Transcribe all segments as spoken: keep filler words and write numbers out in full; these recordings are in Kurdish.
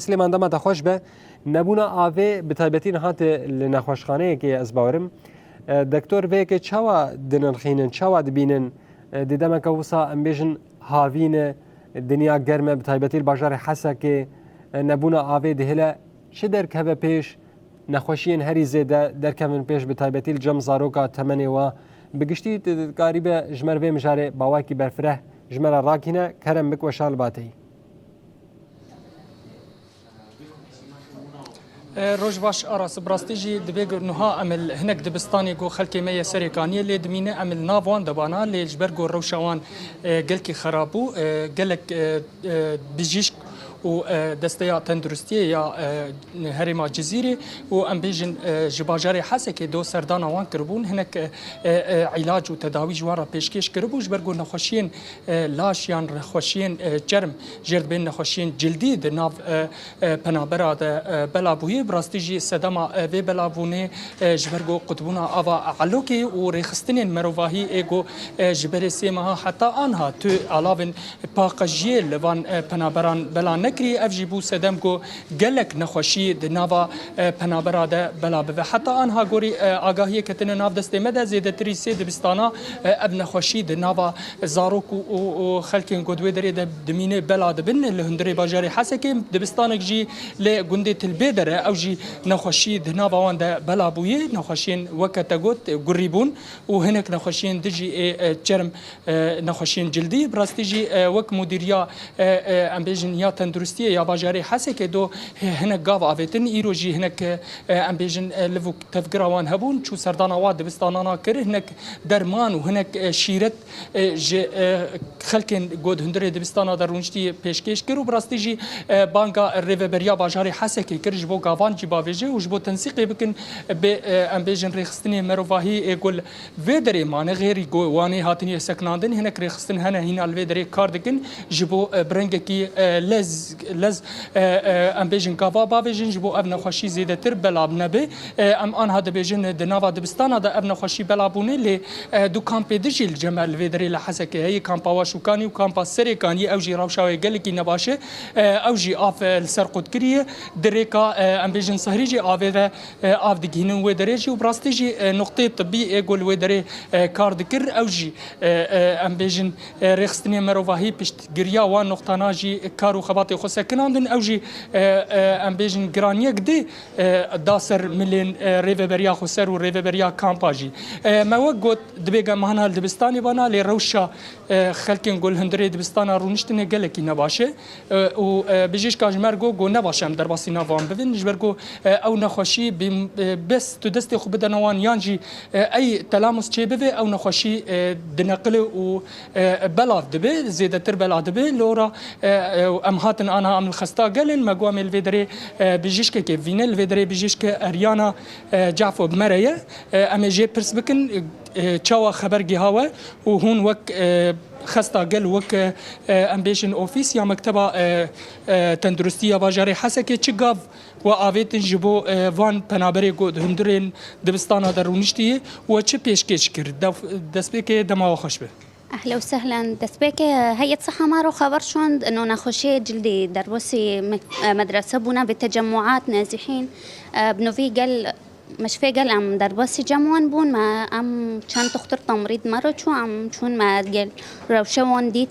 Silêman, dema te xweş be. Nebûna avê bi taybetî niha tê li nexweşxaneyekê, ez bawerim. E, doktor vê yekê çawa dinirxînin, çawa dibînin? E, di demeke wisa em bêjin havîn e, dinya germ e, bi taybetî li bajarê Hesekê, e, nebûna avê dihêle çi derkeve pêş, nexweşiyên herî zêde derkevin pêş, bi taybetî li cem zaroka temenê we. Bi giştî tu dikarîbe ji me re vê mijarê bi awayekî berfireh ji me re rakîne, kerem bik weşan li ba te yî. E, roj baş Aras, bi rastî jî dibê ku niha em li hinek dibistanê ku xelkê me yê Serêkaniyê lê dimîne, em li nav wan de bana, lê ji ber ku rewşa wan, e, gelkî xerab bû, e, gelek, e, e, bijîşk û, e, desteya tenduristiyê ya, e, herêma Cizîrê û em bêjin, e, ji bajarê Hesekê do serdana wan kiribûn, hinek, e, e, e, îlac û tedawî ji wan re pêşkêş kiribû, ji ber ku nexweşiyên, e, laş yan nexweşiyên, e, çerm, jêr dibên nexweşiyên cildî di nav, e, e, penabera de, e, bela bûyî. Bi rastî jî sedema, e, vê belabûnê, e, ji ber ku qutbûna ava Elokê û rêxistinên merovahî ê ku, e, ji berê sê meha heta anha tu alavên paqijiyê li van, e, penaberan bela nekirî. Ev jî bû sedem ku gelek nexweşî di nava, e, penabera de bela bibe. Heta anha gorî, e, agahiyê ketine nav destê me de, zêdetirî sê dibistana, e, ev nexweşî di nava zarok û, û, û xelkên ku di wê derê de dimîne bela dibin. Li hundirê bajarê Hesekê dibistanek jî li gundê Tilbêdere, ew jî nexweşî di nava wan de bela bûye. Nexweşiyên weke te got, gurî bûn û hinek nexweşiyên dijî ê, e, çerm, e, nexweşiyên cildî. Bi rastî jî, e, wek mudîriya, e, e, em bêjin ya tenduristiyê ya bajarê Hesekê do, e, hinek gav avêtin. Îro jî hinek, e, em bêjin, e, liv û tevgira wan hebûn, çû serdana wa dibistanana kir, hinek derman û hinek, e, şîret, e, ji, e, xelkên ku di hundirê dibistana de rûniştî pêşkêş kir û bi rastî jî, e, banga rêveberiya bajarê Hesekê kir ji bo gavan jî bavêje û ji bo tensîqê bikin bi, e, em bêjin rêxistinê merovahî ê ku li vê derê mane, xêrî ku wanê hatinî sekinandin, hinek rêxistin hene hîna li vê derê kar dikin ji bo, e, bi rengekî, e, lez, lez, e, e, em bêjin gava bavêjin ji bo ev nexweşî zêdetir belav nebe. E, em anha dibêjin di nava dibistana de ev nexweşî bela bûne, lê, e, du kampê din jî li cem li vê derê li Hesekê heye, kampa Waşûkanî û kampa Serêkanî, ew jî rewşa wê gelekî nebaş e. E, ew jî av, e, li ser qut kiriye. Di rêka, e, em bêjin Sehrî jî avê ve, e, av digihînin wê derê jî û bi rastî jî, e, nuqteyê tibî ê ku li wê derê, e, kar dikir, ew jî, e, e, em bêjin, e, rêxistinê merovahî piştgiriya wan noqtana jî kar û xebatê xwe sekinandin. Ew jî, e, e, em bêjin giraniyek dê, e, da ser milên, e, rêveberiya xweser û rêveberiya kampa jî. E, me wek got, dibê gemahana li dibistanê bana, lê rewşa, e, xelkên ku li hundirê dibistana rûniştine gelekî nebaş e. E, û, e, bijîşka ji me re got, got nebaş e em derbasî nav wan bibin, ji ber ku, e, ew nexweşî bi, e, bes tu destê xwe bidene wan yan jî, e, ey telamus çêbibe, ew nexweşî, e, dineqile û, e, belav dibe, zêdetir belav dibe. Lora, e, e, em hatin ana em li xesta gelin, me got em ê li vê derê, e, bijîşkekê bivîne, li vê derê bijîşke Eryana, e, Cafo bi me re ye. E, em ê jê pirs bikin, e, çawa xeber giha we û hûn wek, e, xesta gel, wek, e, em bêjin ofîs ya mekteba, e, e, tenduristî ya bajarê Hesekê çi gav we avêtin ji bo, e, van penaberê ku di hundirên dibistana de rûniştiye we çi pêşkêş kir? Def-, destpêkê dema we xweş be. Ehlen û sehlen. Destpêkê heyet siha me re xeber şand, ino nexweşiyê cildî derbasî me-, e, medrese bûne, vê tecemmuat nezîhîn, e, bi novî gel, meşfê gel em derbasî cem wan bûn, me em çend doxtor tamrîd me re çû, em çûn me gel rewşe wan dît.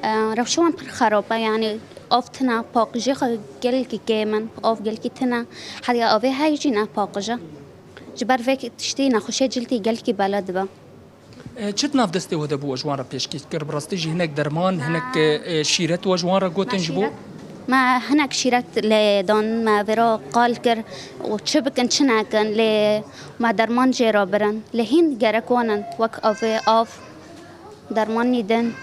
E, rewşe wan pir xerab e, yanî av tine, paqijê xwe gelkî kêm in, av gelkî tine, heta avê heyî jî ne paqij e. Ji ber vê tiştî nexweşiyê cildî gelkî bela dibe. E, çi di nav destê we de bû we ji wan re pêşkêş kir? Bi rastî jî hinek derman, hinek, e, e, şîret we ji wan re gotin ji bo? Me hinek şîret lê dan, me vê re qal kir û çi bikin, çi nekin, lê me derman jê re birin. Lê hîn gerek wan in, wek avê, av, dermanî din.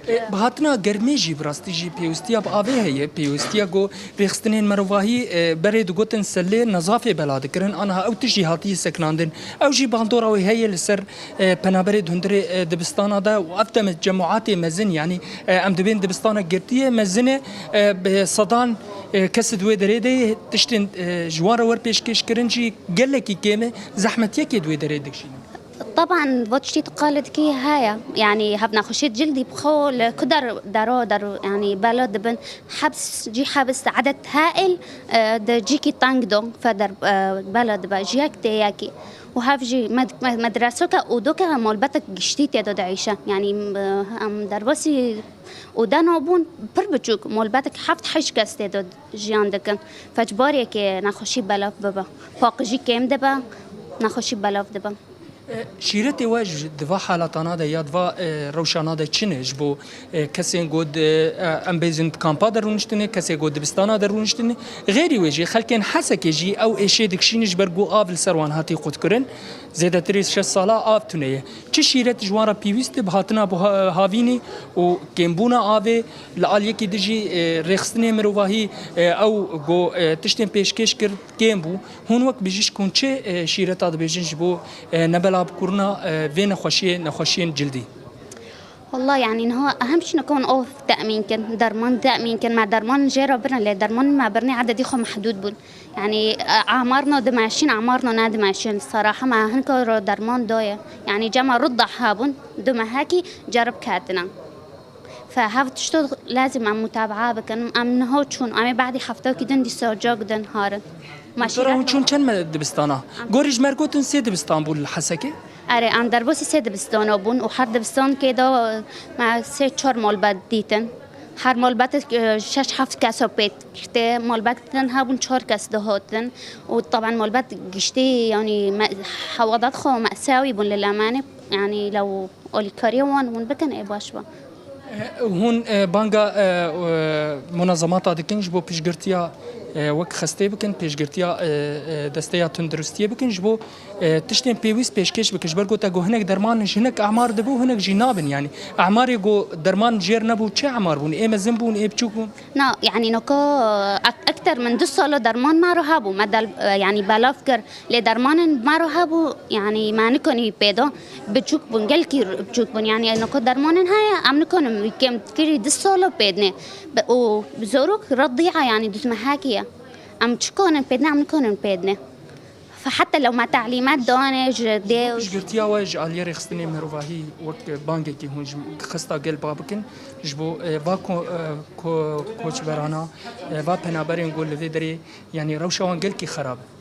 E, bi hatina germê jî bi rastî jî pêwistiya bi avê heye, pêwistiya ku rêxistinên merovahî, e, berê digotin selê nezafê bela dikirin, aniha ew tişt jî hatiye sekinandin. Ew jî bandora wê heye li ser, e, penaberê di hundirê, e, dibistana de û ev deme cemaatê mezin, yanî, e, em dibên dibistanek girtiye mezin e, e, bi sedan, e, kes di wê derê de ye, tiştên, e, ji wan re wer pêşkêş kirin jî gelekî kêm e, zehmetiyekê di wê derê dikişînin. Teban, va tiştî tu qale dikî heye. Yanî hevnexweşiyê cildî bi xwe li ku der, dero der, yanî bela dibin. Hebs, cî hebs, eded heil, e, di cîkî teng do, feder, e, bela dibe, ji yek tê yekî. Û hev jî med-, med-, medresoke û doke malbetek giştî tê de dieyşe. Yanî, e, em derbasî û deno bûn pir biçûk, malbetek heft heşt kes tê de jiyan dikin. Fecbariyekê nexweşî belav bibe. Paqijî kêm dibe, nexweşî belav dibe. E, şîretê we ji di va halatana de ya di va, e, rewşana de çi ne ji bo, e, kesên ku di, e, em bêjin di kampa de rûniştine, kesê ku dibistana de rûniştine? Xêrî wê jî xelkên Hesekê jî ew êşê dikişîne ji ber ku av li ser wan hatî qutkirin. Zêdetirî şeş sala av tune ye. Çi şîret ji wan re pêwîst e bi hatina bo ha-, havînê û kêmbûna avê li aliyekî dijî, e, rêxistinê mirovahî, e, ew ku, e, tiştên pêşkêş kir kêm bû. Hûn wek bijîşk hûn çi, e, şîreta dibêjin ji bo, e, nebela bikurina, e, vê nexweşiyê, nexweşiyên cildî? Wallah, yanî niha ehem çi nikan av te'mîn kin, derman te'mîn kin. Me derman jê re birin, lê derman me birnê ededî xwe mehdûd bûn. Yanî, e, amarno dimeşîn, amarno nedimeşîn. Saraha me hinka ro derman daye. Yanî cema rudda hebûn, du mehekî cerib ketine. Fe hev tişto lazim em mutabaa bikin. Em niha çûn, em ê badî heftakî din dîsa cak din harin. Doktora, hûn çûn çend me dibistana? Gorî ji me re gotin sê dibistan bû li Hesekê? Erê, em derbasî sê dibistana bûn û her dibistankê de me sê çar malbat dîtin. Her malbetek, e, şeş heft kesa pêt girtê. Malbetek din hebûn çar kes dihatin. Û taban malbet giştî, yanî me-, hewadat xwe mesewî bûn li lemenê. Yanî lew alîkariya wan hûn bikin ê baş be. E, hûn, e, banga, e, e, munazemata dikin ji bo piştgirtiya, e, wek xestê bikin, pêşgirtiya, e, e, desteya tunduristiyê bikin ji bo, e, tiştên pêwîst pêşkêş bikin. Ji ber ku te got hinek derman ji hinek emar dibe û hinek jî nabin. Yanî emarê ku derman jêr nebû çi emar bûn? Ê mezin bûn, ê biçûk bûn? Na, yanî noko ek-, ekter min du sala derman me re hebû. Me del-, e, yanî belav kir. Lê dermanên me re hebû, yanî me nikonî pê da. Biçûk bûn, gelkî biçûk bûn. Yanî noko dermanên heye, em nikonin wî kêm kirî du sala pê dinê. Be-, û zorok redîa, yanî du mehekî ye. Em çi konin pê dinê, em nikonin pê dinê. Fe heta lew me telîmet dane ji dê û Piştgirtiya we ji aliyê rêxistinê mirovahî wek bangekî hûn ji xista gel ba bikin, ji bo, e, va ko-, e, ko-, koçberana, e, va penaberên ku li vê derê, yanî rewşa wan gelkî xerab e.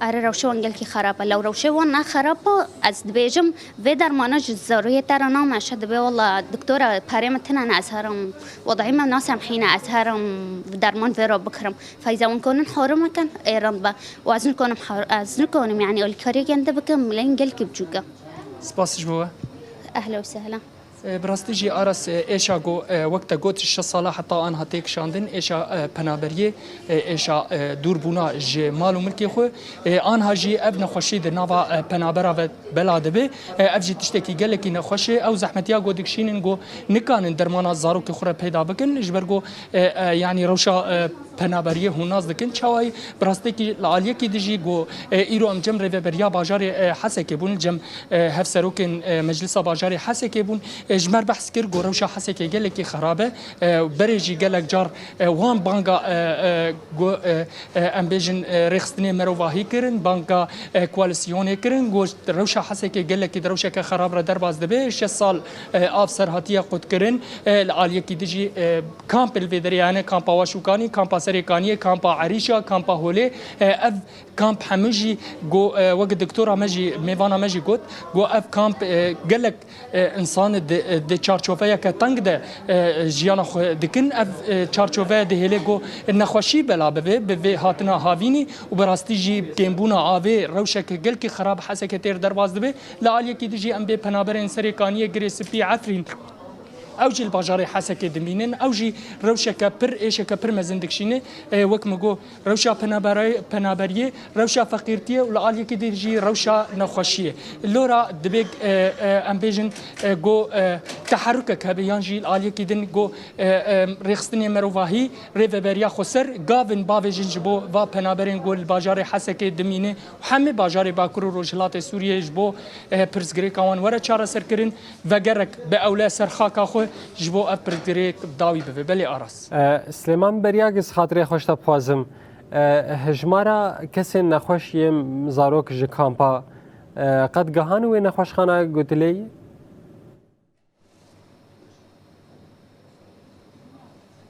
Erê, rewşa wan gelkî xerab e. Lew rewşê wan ne xerab be, ez dibêjim, vê dermana ji zarûyê te re nameşe, dibê, wela, doktora, perê min tine ne, ez herim, wedayî me nasemhîne, ez herim derman vê re bikirim. Feyza wan konin harim bikin, ê rind be. Û ez nikonim har-, ez nikonim, yanî, alîkariyê gende bikim, lê gelkî biçûk e. Spas ji bo we. Ehla û sehla. E, bi rastî jî Aras, e, êşa ku, e, wek te got, şeş sala heta anha tê kişandin, êşa, e, penaberiyê, e, êşa, e, dûrbûna ji mal û milkê xwe, e, anha jî ev nexweşî di nava, e, penabera ve bela dibe. E, ev jî tiştekî gelekî nexweş e. Ew zehmetiya ku dikişînin ku nikanin dermana zarokê xwe re peyda bikin, ji ber ku, e, e, yanî rewşa, e, penaberiyê hûn nas dikin. Çawayî bi rastî li aliyekî dijî ku, e, îro em cem rêveberiya bajarê, e, Hesekê bûn, cem, e, hevserokên, e, Meclisa Bajarê Hesekê bûn. E, ji me re behs kir ku rewşa Hesekê gelekî xerab e. E, berê jî gelek car, e, wan banga, e, e, ku, e, e, em bêjin, e, rêxistinê mirovahî kirin, banga, e, koalîsyonê kirin, ku rewşa Hesekê gelekî di rewşeke xerab re derbas dibe. Şeş sal, e, av ser hatiye qutkirin. E, li aliyekî dijî, e, kamp li vê derê hene, kampa Waşûkanî, kampa Serêkaniyê, kampa Erîşa, kampa Holê. E, ev kamp hemû jî ku, e, wek doktora me jî, mêvana me jî got, ku ev kamp, e, gelek, e, însan di, e, di çarçoveyeke teng de, e, jiyana xwe dikin. Ev, e, çarçove dihêle ku nexweşî bela bibe, bi vê hatina havînî û bi rastî jî kêmbûna avê rewşeke gelkî xerab Hesekê têr derbas dibe. Li aliyekî dijî em bê penaberên Serêkaniyê, Girê Spî, Efrîn, ew jî li bajarê Hesekê dimînin, ew jî rewşeke pir, êşeke pir mezin dikişîne. E, wek min got, rewşa penabere-, penaberiyê, rewşa feqîrtiyê û li aliyekî din jî rewşa nexweşiyê. Lora dibê, e, e, em bêjin, e, got, e, teherrukek hebe yan jî li aliyekî din got, e, e, rêxistinê mirovahî, rêveberiya xweser, gavin bavêjin ji bo va penaberên got li bajarê Hesekê dimîne û hemî bajarê Bakur û Rojhilatê Sûriyê ji bo, e, pirsgirêka wan were çareserkirin. Vegerek bi ewle ser xaka xwe ji bo ev pirsgirêk bi dawî bibe. Belê Aras. E, Silêman Beryagiz, xatirê xwe ji te bixwazim. E, hejmara kesên nexweş yên zarok ji kampa E, qet gehane wê nexweşxana Gutileyê?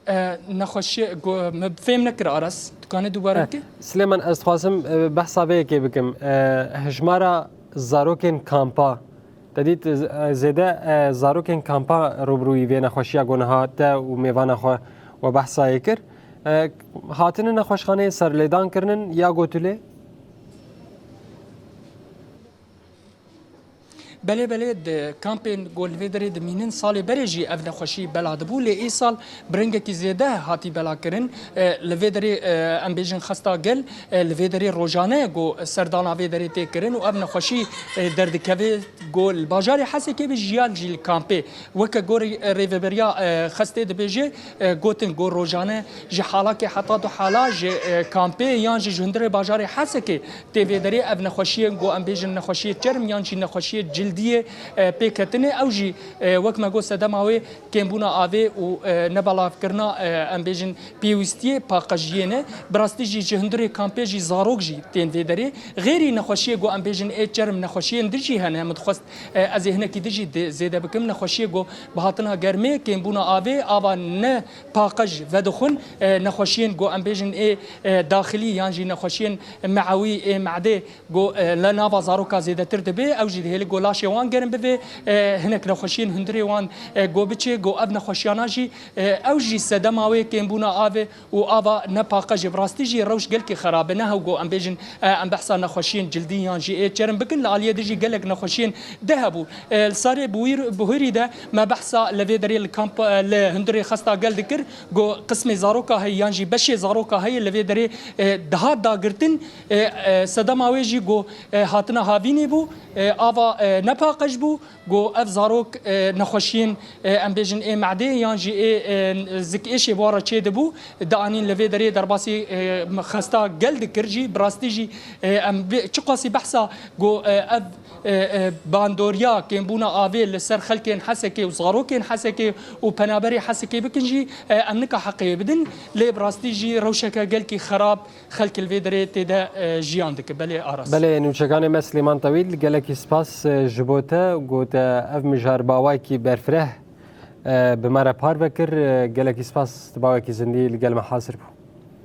E, nexweşiyê, go-, min fêm nekir Aras. Dikanê dubare bikî? Silêman, ez dixwazim, e, behsa vê yekê bikim. E, hejmara zarokên kampa. Te dît, e, zêde, e, zarokên kampa rûbirûyî vê nexweşiya ku niha te û mêvana xwe we behsa yê kir. E, hatine nexweşxaneyê serlêdan kirinin ya Gutilê? Belê, belê, di kampên ku li vê derê dimînin, salê berê jî ev nexweşî bela dibû, lê îsal bi rengekî zêde hatî belakirin. E, li vê derê, e, em bêjin xesta gel, e, li vê derê rojane ku serdana vê derê tê kirin û ev nexweşî, e, derdikeve ku li bajarê Hesekê be jiyan jî li kampê. Weke gorî, e, rêveberiya, e, xestê dibêje, e, gotin ku rojane ji halakê heta du hala ji, e, kampê yan jî ji hundirê bajarê Hesekê tê vê derê. Ev nexweşiyên ku em bêjin nexweşiyê çerm yan jî nexweşiyê cildiyê, e, pêk ketine. Ew jî, e, wek me got, sedema wê kêmbûna avê û, e, nebelavkirina, e, em bêjin pêwîstiyê paqijiyê ne. Bi rastî jî ji hundirê kampê jî zarok jî tên vê derê. Xêrî nexweşiyê ku em bêjin ê çerm nexweşiyên din jî hene. Min dixwest, e, ez ê hinekî din jî di-, zêde bikim. Nexweşiyê ku bi hatina germê, kêmbûna avê, ava ne paqij vedixwin, e, nexweşiyên ku em bêjin ê, e, daxilî yan jî nexweşiyên meewî ê me'dê ku, e, li nava zaroka zêdetir dibe, ew jî dihêle ku laşê wan germ bibe, e, hinek nexweşiyên hundirê wan, e, ku biçe, ku ev nexweşiyana jî, e, ew jî sedema wê kêmbûna avê û ava ne paqij e. Bi rastî jî rewş gelkî xerab e. Ne hew ku em bêjin, e, em behsa nexweşiyên cildî yan jî ê çerm bikin, li aliyê din jî gelek nexweşiyên di hebû. E, li sarê buhîr-, buhîrî de me behsa li vê derê li kamp, e, li hundirê xesta gel dikir, ku qismê zaroka heye yan jî beşê zaroka heye li vê derê, e, dihat dagirtin. E, e, sedema wê jî ku, e, hatina havînê bû, e, ava, e, ne paqij bû, ku ev zarok, e, nexweşiyên, e, em bêjin ê me'dê yan jî ê, e, zikêşê bi wan re çêdibû, dianîn li vê derê derbasî, e, xesta gel dikir jî, bi rastî jî, e, em bê-, çiqasî behsa ku, e, ev, e, e, bandoriya kêmbûna avê li ser xelkên Hesekê û zarokên Hesekê û penaberê Hesekê bikin jî, e, em nika heqê bidin, lê bi rastî jî rewşeke gelkî xerab xelk li vê derê tê de, e, jiyan dike. Belê Aras. Belê, nûçekanê me Silêman Tewîl, gelekî spas, e, ji bo te, got, e, ev mijar bi awayekî berfireh, e, bi me re parve kir. E, gelekî spas, tu bi awayekî zindî li gel me hazir bû.